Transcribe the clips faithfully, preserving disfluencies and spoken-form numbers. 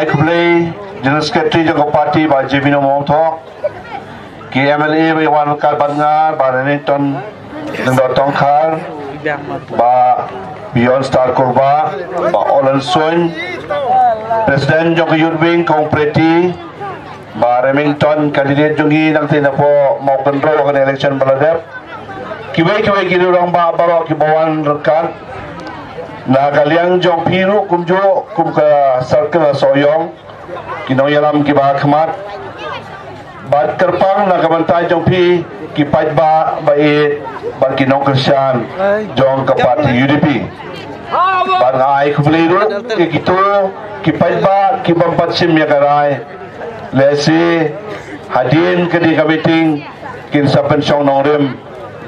Khublei General Secretary jong ka party, Bah Jemino Mawthok, ki M L A ba ïa wan ryngkat bad nga, Bah Remington Lyngdoh Tongkhar, Bah Beyond Star Kurba, Bah Olen Soin, President jong ka Youth Wing Kong Preti, Bah Remington, candidate jong ngi nangta napoh Mawkynrew ha ka election ba la dep. Kiwei kiwei ki rangbah baroh kiba wan ryngkat na ka liang jong phi ruh kumjuh kum ka circle Sohiong, ki nongïalam kiba khmat, bad kyrpang na ka bynta jong phi ki paidbah ba ïeit bad ki nongkyrshan jong ka party U D P. Bad nga ai khublei ruh ïa kito ki paidbah ki bym pat shim ïa ka rai. Lehse hadien kane ka meeting kin sa pynshong nongrim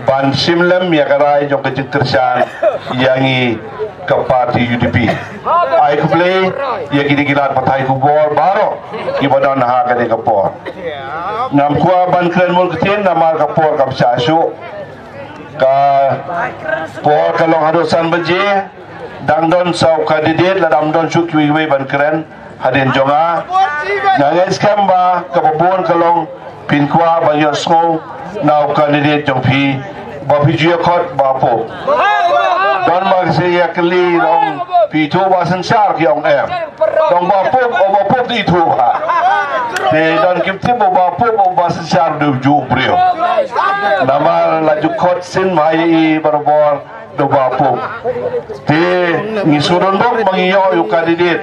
ban shim lem ïa ka rai jong ka jingkyrshan ïa ngi ka party U D P. Ai khublei ïa kine ki lad pathai khubor baroh kiba don ha kane ka por. Ngam kwah ban kren bun ktien namar ka por kam shah shuh. Ka por ka long haduh san baje. Dang don saw candidate, lada ym don shuh kiwei kiwei ban kren hadien jong nga. Nga ngeit skhem ba kaba bun ka long phin kwah ban ïohsngew na u candidate jong phi ba phi ju ïa khot Bah Pup. Don ba ki sa ïa kylli, ong phi ithuh Bah Synshar, ki ong em. Dang Bah Pup, o Bah Pup te ithuh ha. Te don kim tip o Bah Pup, o Bah Synshar, u dei u juh briew. Namar la ju khot shisien ba ïa i barabor da u Bah Pup. Te ngi sngewdon bok ba ngi ïoh ïa u candidate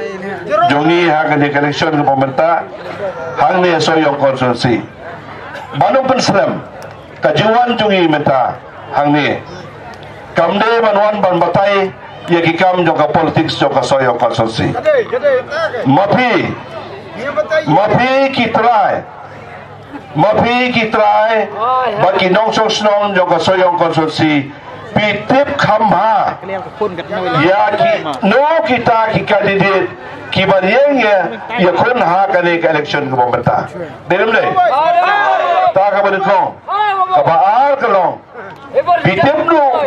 jong ngi ha kane ka election kaba mynta hangne Sohiong constituency. Ban ym pynslem, ka jingwan jong ngi mynta hangne kam dei ban wan ban batai ïa ki kam jong ka politics jong ka Sohiong constituency. Ma phi, ma phi ki trai, ma phi ki trai bad ki nongshong shnong jong ka Sohiong constituency, phi tip kham bha ïa kino kita ki candidate kiban ïeng ïa, ïakhun ha kane ka election kaba mynta. Dei ne ym dei? Ta kaba nyngkong. Kaba ar ka long, phi tip noh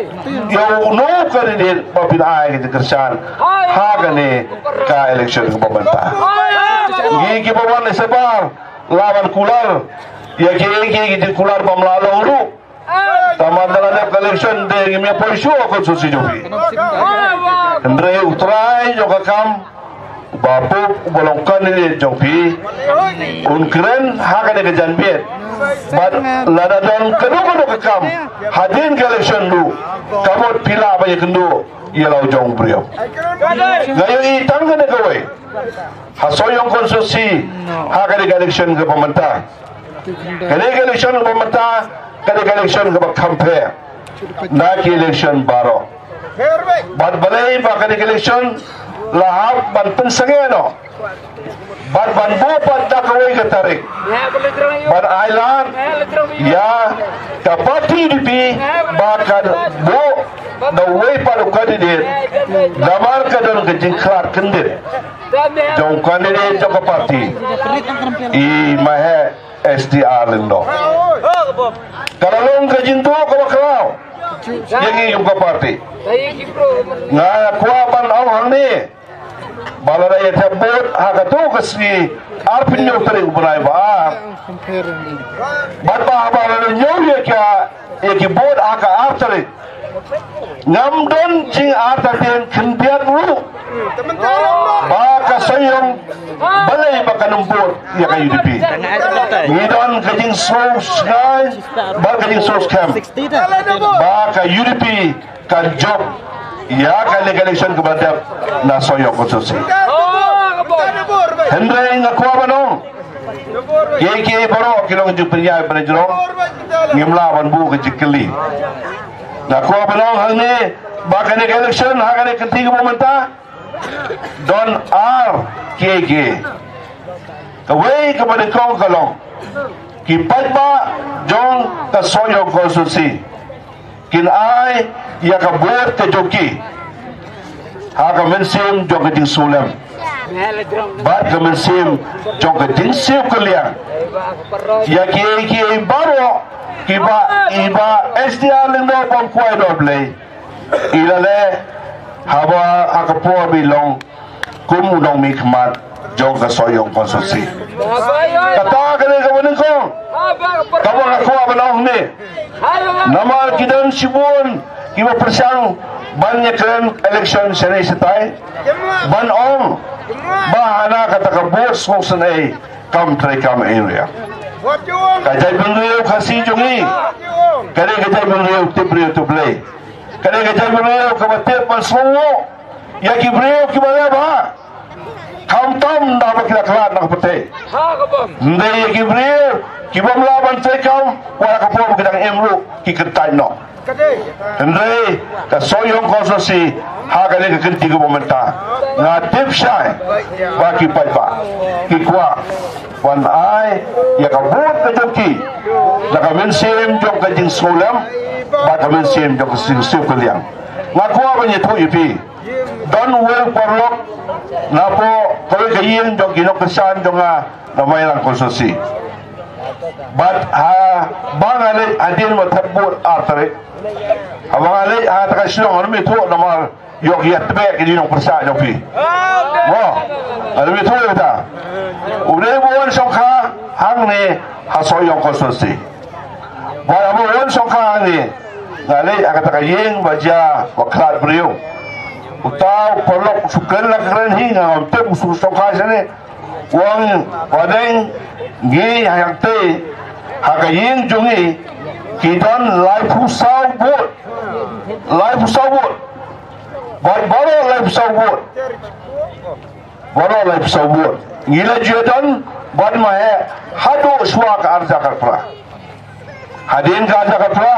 ïa uno u candidate ba phin ai ka jingkyrshan ha kane ka election kaba mynta. Ngi kiba wan shabar la wan kular ïa kiei kiei ki jingkular bym lah long ruh. Tangba ynda la dep ka election te ngim ïa poi shuh ha constituency jong phi. Hynrei u trai jong ka kam, u Bah Pup, uba long candidate jong phi, un kren ha kane ka janmiet. Bad lada don kano kano ka kam hadien ka election ruh, ka mut phi lah ban ïakynduh ïa la u jong u briew. Nga ïohi tang kane kawei ha Sohiong constituency ha kane ka election kaba mynta. Kane ka election kaba mynta ka dei ka election kaba kham pher na ki election baroh. Bad balei ba kane ka election la hap ban pynsangeh noh bad ban buh pat da kawei ka tarik ban ailad ïa ka party U D P ba kan buh da uwei pat u candidate, namar ka don ka jingkhlad kyndit jong u candidate jong ka party, i Maheh S D R Lyngdoh. Ka la long ka jingduh kaba khlaw ïa ngi kum ka party. Nga kwah ban ong hangne ba lada ïa thep vote ha kato ka sngi arphew hynñiew tarik u bnai ba ar, bad ba haba la ñiew ïa ka, ïa ki vote ha ka ar tarik, ngam don jingartatien khyndiat ruh ba ka Sohiong balei ba kan ym vote ïa ka U D P. Ngi don ka jingsngewsngew bad ka jingsngewskhem ba ka U D P kan jop ïa kane ka election kaba dep na Sohiong constituency. Hynrei nga kwah ban ong, kiei kiei baroh ki long jingpynïaid pynïajrong, ngim lah ban buh ka jingkylli. Nga kwah ban ong hangne ba kane ka election ha kane ka kynti kaba mynta don ar kiei kiei. Kawei kaba nyngkong ka long, ki paidbah jong ka Sohiong constituency kin ai ïa ka vote ka jong ki ha ka mynsiem jong ka jingsngewlem bad ka mynsiem jong ka jingsiew kylliang. Ïa kiei kiei baroh kiba i Bah S D R Lyngdoh bym kwai noh Blei, i la leh haba ha ka por ba i long kum u nongmihkhmat jong ka Sohiong constituency. Kata ka dei kaba nyngkong kaba nga kwah ban ong ne. Namar ki don shibun kiba pyrshang ban ïakren election shane shatai ban ong ba hana kata ka vote sngewsynei kam treikam area. Ka jaitbynriew Khasi jong ngi ka dei ka jaitbynriew tip briew tip Blei. Ka dei ka jaitbynriew kaba tip ban sngewnguh ïa ki briew kiba leh bha. Khamtam da ba ki la khlad na ka pyrthei. Hynrei ïa ki briew ki bym lah ban treikam, wat la ka por ba ki dang im ruh ki kyntait noh. Hynrei ka Sohiong constituency ha kane ka kynti kaba mynta nga tip shai ba ki paidbah ki kwah ban ai ïa ka vote ka jong ki da ka mynsiem jong ka jingsngewlem bad ka mynsiem jong ka jingsngewkylliang. Nga kwah ban ïathuh ïa phi, don uwei u paralok napoh kawei ka ïing jong ki nongkyrshan jong nga na Mairang constituency. Bad haba nga leit hadien ba thep vote ar tarik, haba nga leit ha kata ka shnong, ngam ithuh namar ïoh ïa tbeh ki nongpyrshah jong phi. Mo, ngam ithuh ïa kata. U dei ba wan shongkha hangne ha Sohiong constituency. Bad haba wan shongkha hangne, nga leit ha kata ka ïing ba jia ba khlad briew. Uta u paralok u shu kren la kren hi, nga ngam tip u shu shongkha shane. U ong ba dang ngi hangtei ha ka ïing jong ngi ki don laiphew saw vote. Laiphew saw vote. Bad baroh laiphew saw vote. Baroh laiphew saw vote ngi la ju ïadon bad ma heh haduh shuwa ka arhajar khatphra. Hadien ka arhajar khatphra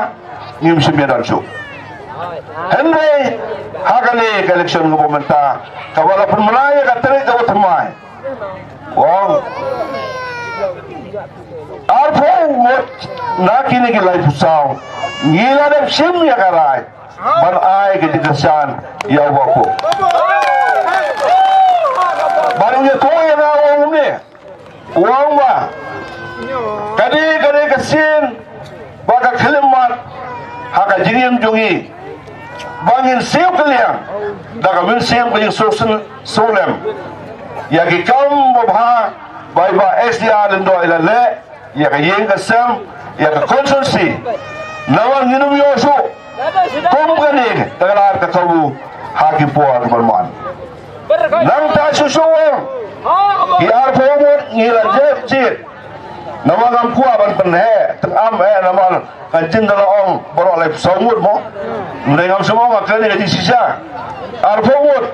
ngim shym ïadon shuh. Hynrei ha kane ka election kaba mynta kaba la pynbna ïa ka tarik kaba thymmai, u ong arphew ngut na kine ki laiphew saw ngi la dep shim ïa ka rai ban ai ka jingkyrshan ïa u Bah Pop. Bad u ïathuh ïa nga u ong kumne, u ong ba ka dei, ka dei ka sien ba ka khyllipmat ha ka jingim jong ngi ba ngin siew kylliang da ka mynsiem ka jingsngewsynei sngewlem ïa ki kam babha ba i Bah S D R Lyngdoh i la leh ïa ka ïing ka sem, ïa ka constituency. Namar ngin ym ïoh shuh kum kane ka la ka kabu ha ki por ban wan. Nangta shuh shuh ki arphew ngut ngi la jep jied. Namar ngam kwah ban pynheh tang am eh namar ka jin da la ong baroh laiphew saw ngut mo. Hynrei ngam sngewbha kane ka jingshisha arphew ngut.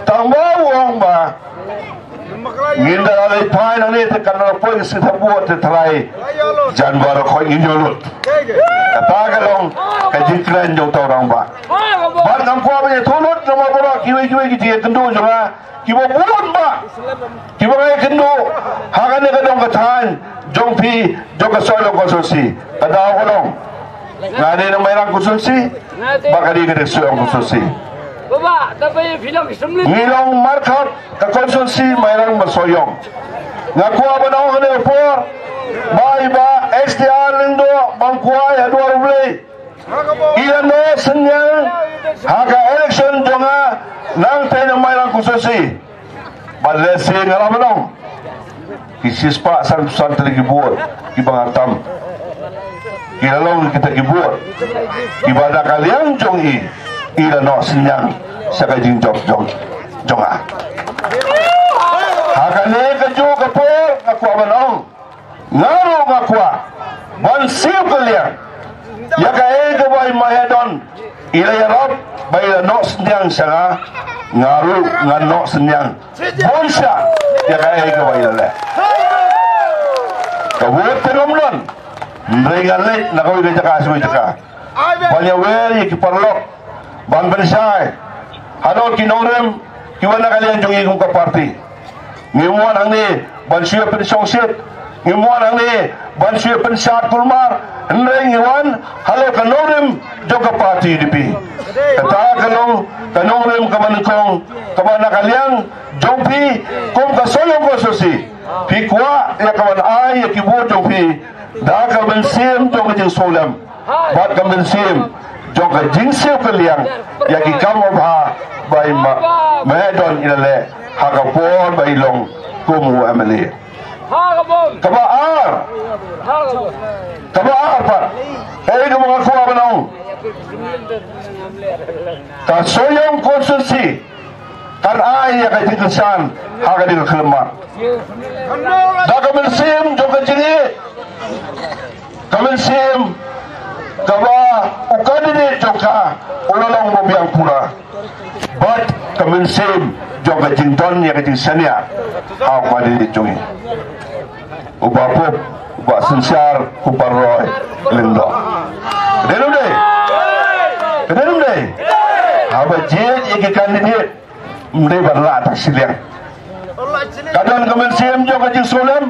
Tang ba u ong ba ngin da la leit phai nangne te kan da la poi ka sngewthuh buh te trai jan baroh khoit ngin ïoh lut. Kata ka long ka jingkren jong uta u rangbah. Bad ngam kwah ban ïathuh lut namar baroh kiwei kiwei ki jingïakynduh jong nga kiba bun bah kiba nga ïakynduh ha kane ka dong ka thaiñ jong phi jong ka Sohiong constituency. Ka daw ka long nga dei na Mairang constituency bad ka dei ka dei Sohiong constituency. Ngi long markhap ka constituency Mairang bad Sohiong. Nga kwah ban ong ha kane ka por ba i Bah S D R Lyngdoh, ba nga kwah ha duwar U Blei, i la noh synñiang ha ka election jong nga nangtei na Mairang constituency. Bad lehse nga lah ban ong ki shispah sanphew san tylli ki vote kiba nga tam, ki la long kita ki vote kiba na ka liang jong i, i la noh synñiang sha ka jingjop jong, jong nga. Ha kane kajuh ka por nga kwah ban ong, nga ruh nga kwah ban siew kylliang ïa kaei kaba i Maheh Don i la ïarap ba i la noh synñiang sha nga. Nga ruh nga noh synñiang bun sha ïa kaei kaba i la leh. Ka vote te ngam don, hynrei nga leit na kawei ka jaka sha kawei ka jaka ban ïawer ïa ki paralok, ban pynshai halor ki nongrim kiba na ka liang jong ngi kum ka party. Ngim wan hangne ban shu ïa pynshongshit, ngim wan hangne ban shu ïa pynshad kulmar, hynrei ngi wan halor ka nongrim jong ka party U D P. Kata ka long ka nongrim kaba nyngkong kaba na ka liang jong phi kum ka Sohiong constituency. Phi kwah ïa ka ban ai ïa ki vote jong phi da ka mynsiem jong ka jingsngewlem bad ka mynsiem jong ka jingsiew kylliang ïa ki kam babha ba i Maheh Don i la leh ha ka por ba i long kum u M L A. Kaba ar, kaba ar pat, eh, kaba nga kwah ban ong, ka Sohiong constituency kan ai ïa ka jingkyrshan ha ka dei ka khlem mat. Da ka mynsiem jong ka jingïeit, ka mynsiem kaba u candidate jong ka u la long ba biang pura, bad ka mynsiem jong ka jingdon ïa ka jingshaniah ha u candidate jong i. U Bah Pop, u Bah Synshar, u Bah Roy Lyngdoh. Ka dei ne ym dei? Ka dei ne ym dei? Haba jied ïa ki candidate, ym dei ban lah tang shiliang. Ka don ka mynsiem jong ka jingsngewlem,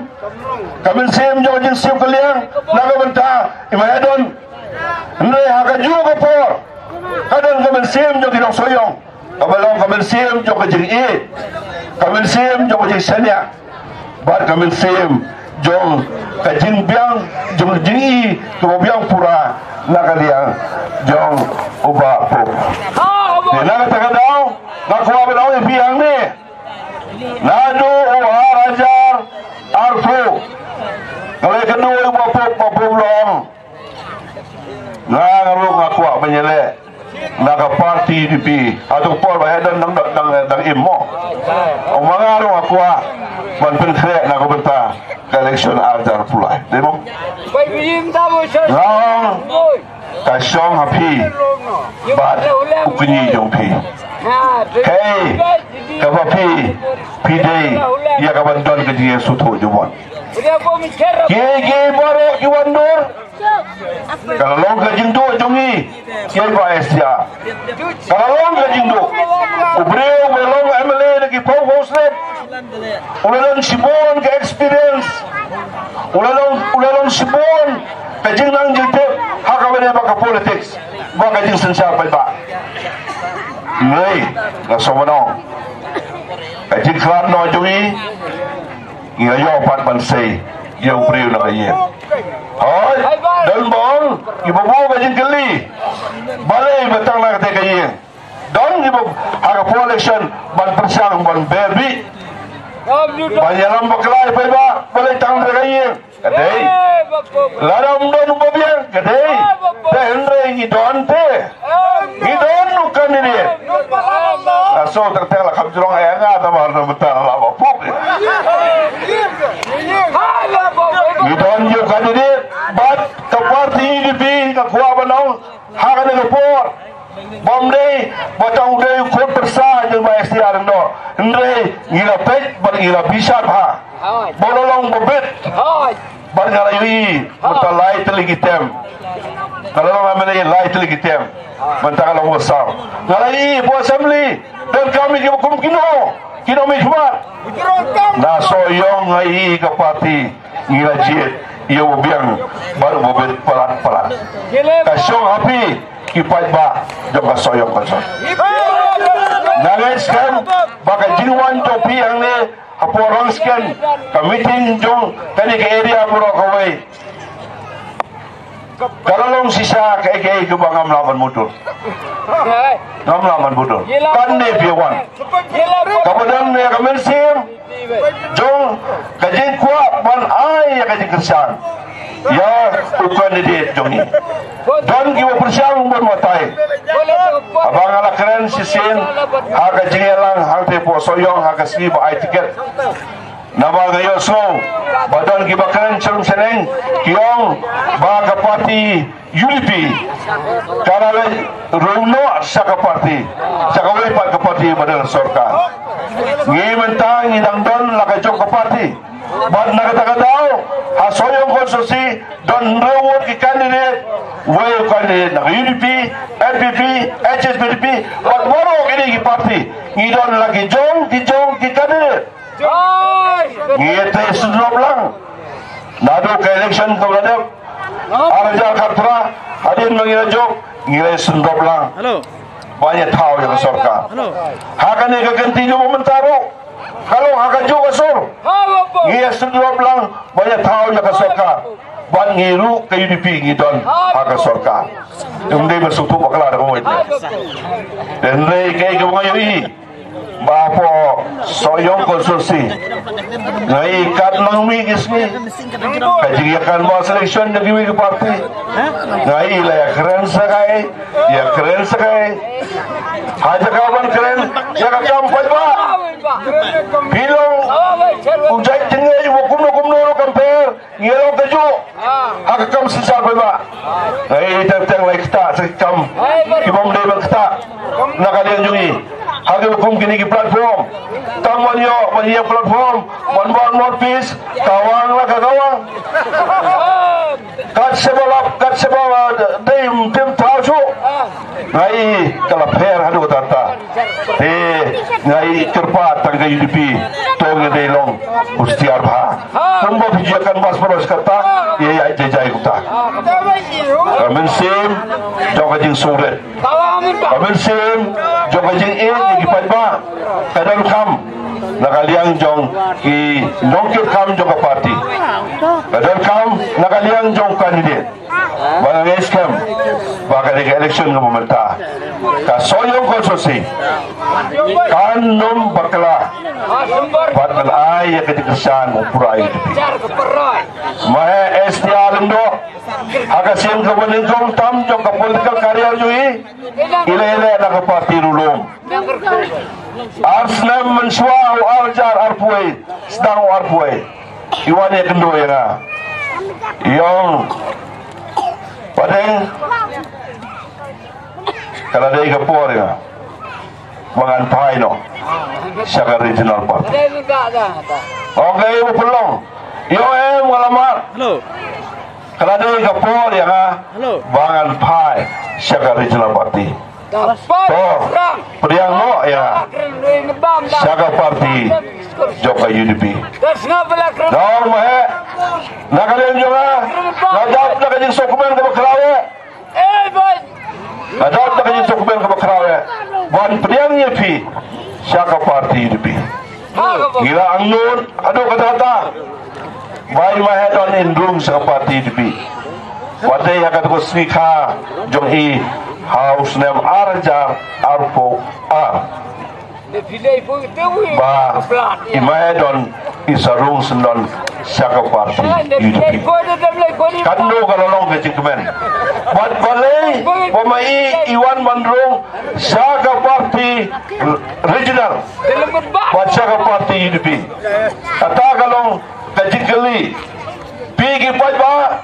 ka mynsiem jong ka jingsngewkylliang na ka bynta i Bah Haydon. Hynrei ha kajuh ka por, ka don ka mynsiem jong ki nong Sohiong, kaba long ka mynsiem jong ka jingïeit, ka mynsiem jong ka jingshaniah, bad ka mynsiem jong ka jingbiang, jong ka jingïeit kaba biang pura na ka liang jong u Bah Pop. Te na kata ka daw, nga kwah ban ong ïa phi hangne, naduh u ar hajar arphew, nga la ïakynduh ïa u Bah Pop, Bah Pop u la ong, nga, nga ruh nga kwah ban ïaleh na ka party U D P. Hato ka por Bah Haydon dang, dang, dang im mo? Ong ma nga ruh nga kwah ban pynkhreh na ka bynta ka election ar hajar arphew lai, dei mo? Nga ong, ka shong ha phi bad u kñi jong phi. Kaei kaba phi, phi dei ïa ka ban don ka jingïasngewthuh jubor. Kiei kiei baroh ki wan dur, ka la long ka jingduh jong ngi kiei ba S T R. Ka la long ka jingduh. U briew ba long M L A na ki phew phew snem, u la don shibun ka experience, u la long, u la long shibun ka jingnang jingtip ha kaba ïadei bad ka politics bad ka jingsynshar paidbah. Hynrei nga sngewbha ban ong, ka jingkhlad noh jong ngi, ngi la ïoh pat ban sei ïa u briew na ka ïing. Hooid, don bun kiba buh ka jingkylli, balei ba tang na katei ka ïing. Don kiba ha ka por election ban pyrshang ban ber bih, ban ïalam bakla ïa paidbah, balei tang na katei ka ïing. Ka dei. Lada ym don u babiang, ka dei. Te hynrei ngi don te, ngi don u candidate. Nga sngewthuh teng la kham jrong ïa nga, namar na mynta la Bah Pop. Ngi don ïa u candidate bad ka party U D P, nga kwah ban ong ha kane ka por, bym dei ba tang u dei u khun pyrsa jong Bah S T R Lyngdoh, hynrei ngi la peit bad ngi la bishar bha ba u la long ba bit. Bad nga la ïohi mynta lai tylli ki term, nga la long M L A lai tylli ki term, mynta ka long ba saw. Nga la ïohi hapoh assembly, donkam ïa kiba kum kino, kino mihmat. Na Sohiong nga ïohi ka party ngi la jied ïa u biang bad u bit palat palat. Ka shong ha phi ki paidbah jong ka Sohiong Council. Nga ngeit skhem ba ka jingwan jong phi hangne hapoh Rangskhen, ka meeting jong kane ka area baroh kawei, ka la long shisha kaei kaei kaba ngam lah ban mutdur. Ngam lah ban mutdur. Kane phi wan, kaba don ïa ka mynsiem jong ka jingkwah ban ai ïa ka jingkyrshan ïa u candidate jong ngi. Don kiba pyrshang ban batai. Haba nga la kren shisien ha ka jingïalang hangtei hapoh Sohiong ha ka sngi ba ai tiket, namar nga ïohsngew ba don kiba kren shnong shnong, ki ong ba ka party U D P ka la leit rung noh sha ka party, sha kawei pat ka party ba don sorkar. Ngi mynta ngi dang don la ka jong ka party. Bad na kata ka daw, ha Sohiong constituency don hynriew ngut ki candidate, wei u candidate na ka U D P, N P P, H S P D P, bad baroh kine ki party ngi don la ki jong ki jong ki candidate. Ngi ïa trei syndrop lang. Naduh ka election kaba la dep ar hajar khatphra, hadien ba ngi la jop, ngi la ïa syndrop lang. Hello. Ban ïa thaw ïa ka sorkar. Hello. Ha kane ka kynti jong mynta ruh, ka long ha kajuh ka sur. Ngi ïa syndrop lang ban ïa thaw ïa ka sorkar. Bad ngi ruh ka U D P ngi don ha ka sorkar. Ym dei ban sngewthuh bakla da ka mut. Hynrei kaei kaba nga ïohi, Ba hapoh Sohiong constituency nga i kat nang mi ki sngi ka jingïakan ba selection da kiwei ki party. Nga i la ïakren sa kai, ïakren sa kai. Ha jaka ban kren ïa ka kam paidbah. Phi long u jait jingngeit uba kumno kumno ruh kam pher. Ngi long kajuh ha ka kam synshar paidbah. Ngi teng teng lai ktah sa ki kam ki bym dei ban ktah na ka liang jong ngi. Ha ki kum kine ki platform, tang ban ïoh ban ïa platform ban ban mouthpiece, kawang la ka kawang. Kat sha ba lap, kat sha ba dei ym tim thaw shuh. Nga i ka la pher haduh katta. Te nga i kyrpad tang ka U D P, to ngi dei long u stiar bha. Kumba phi ju ïa canvass baroh shi katta, ïa ïa jai jai kumta. Ka mynsiem jong ka jingsngewrit, ka mynsiem jong ka jingïeit ïa ki paidbah ka donkam na ka liang jong ki nongkit kam jong ka party, ka donkam na ka liang jong u candidate. Ba nga ngeit skhem ba kane ka election kaba mynta ka Sohiong constituency kan nym bakla bad kan ai ïa ka jingkyrshan u pura ïa ka phi. Ma he S T R Lyngdoh ha ka sien kaba nyngkong tam jong ka political career jong i, i la ïaleh na ka party ruh lum. Ar snem mynshuwa u ar hajar arphew, sdang u arphew. I wan ïakynduh ïa nga. I ong, Pateng, ka la dei ka por ïa nga ba ngan phai noh sha ka regional party. Okay, u pynlong. I ong, em, nga la mad. Ka la dei ka por ïa nga ba ngan phai sha ka regional party. To pdiang noh ïa nga sha ka party jong ka U D P. Dong ma he, na ka liang jong nga, nga dap da ka jingsngewkmen kaba khraw eh. Nga dap da ka jingsngewkmen kaba khraw eh ban pdiang ïa phi sha ka party U D P. Ngi la angnud haduh katta katta ba i Maheh Don in rung sha ka party U D P. Wat dei ha kata ka sngi kha jong i ha u snem ar hajar arphew ar ba i Maheh Don i sa rung syndon sha ka party U D P. Katno ka la long ka jingkmen. Bad balei ba ma i i wan ban rung sha ka party regional bad sha ka party U D P. Kata ka long ka jingkylli. Phi ki paidbah,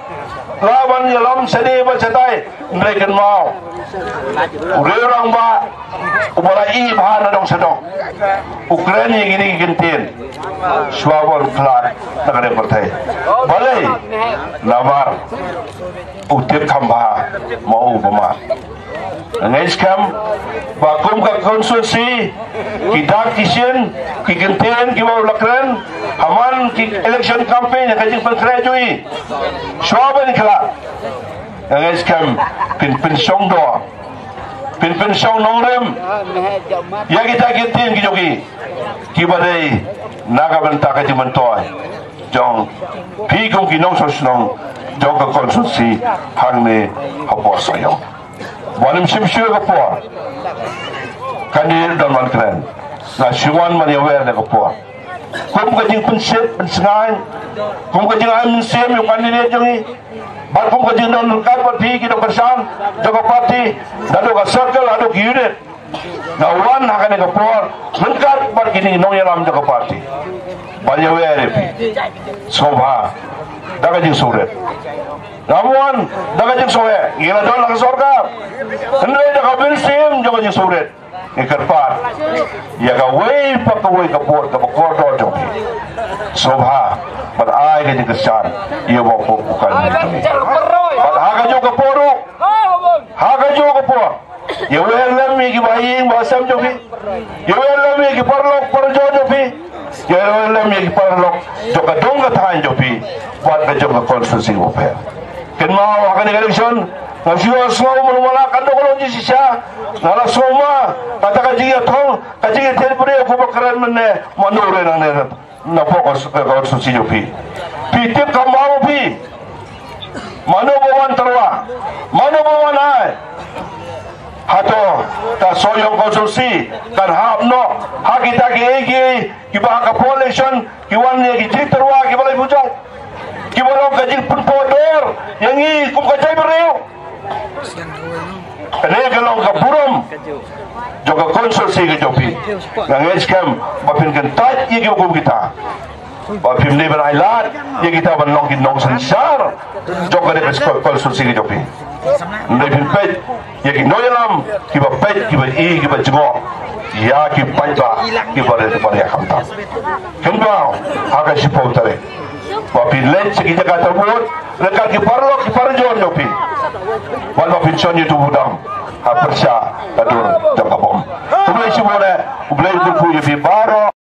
la ban ïalam shane bad shatai, hynrei kynmaw, u riew rangbah uba la ïeh bha na dong sha dong u kren ïa kine ki kyntien shuwa ban khlad na ka pyrthei. Balei? Namar u tip kham bha ma u ba mad. Nga ngeit skhem ba kum ka constituency, ki dak ki shin, ki kyntien kiba u la kren ha man ki election campaign ha ka jingpynkhreh jong i shuwa ban khlad, nga ngeit skhem phin pynshong dor, phin pynshong nongrim ïa kita ki kyntien ki jong i kiba dei na ka bynta ka jingmyntoi jong phi kum ki nongshong shnong jong ka constituency hangne hapoh Sohiong. Ban ym shim shuh ka por. Kane don ban kren, nga shu wan ban ïawer na ka por. Kum ka jingpynshit pynsngain, kum ka jingai mynsiem ïa u candidate jong i, bad kum ka jingdon ryngkat bad phi ki nongkyrshan jong ka party, naduh ka circle haduh ki unit. Nga wan ha kane ka por ryngkat bad kine ki nongïalam jong ka party ban ïawer ïa phi. Sngewbha da ka jingsngewrit. Ngam wan da ka jingsngewheh, ngi la don ha ka sorkar. Hynrei da ka mynsiem jong ka jingsngewrit ngi kyrpad ïa kawei pa kawei ka vote kaba kordor jong phi. Sngewbha ban ai ka jingkyrshan ïa uba u kandidate jong ngi. Bad ha kajuh ka por ruh, ha kajuh ka por, ïawer lem ïa ki bahaïing bahasem jong phi. Ïawer lem ïa ki paralok parajor jong phi. Ïawer lem ïa ki paralok jong ka dong ka thaiñ jong phi bad ka jong ka constituency bapher. Kynmaw ha kane ka election, nga shu sngew mano mano katno ka long jingshisha. Nga la sngew ma kata ka jingïathong, ka jingïathied briew kaba kren mynne, mano re nangne napoh ka constituency jong phi. Phi tip kham bha ma phi. Mano ba wan tyrwa, mano ba wan ai. Hato ka Sohiong constituency kan hap noh ha kita kiei kiei kiba ha ka population ki wan ïa ki jingtyrwa kiba la bujat, kiba long ka jingpynpoh dor ïa ngi kum ka jaitbynriew? Kane ka long ka burom jong ka constituency ka jong phi. Nga ngeit skhem ba phin kyntait ïa kiba kum kita. Ba phim dei ban ailad ïa kita ban long ki nongsynshar jong kane ka constituency ka jong phi. Hynrei phin peit ïa ki nongïalam kiba peit, kiba i, kiba jngoh ïa ki paidbah kiba rit kiba ïa khamtam. Kynmaw ha ka shiphew tarik ba phin leit sha ki jaka tyrbuh ryngkat ki paralok ki parajor jong phi. Wat ba phin shon ïa utu u dam ha pyrshah ka dur jong ka bom. Khublei shibun eh, U Blei un kyrkhu ïa phi baroh.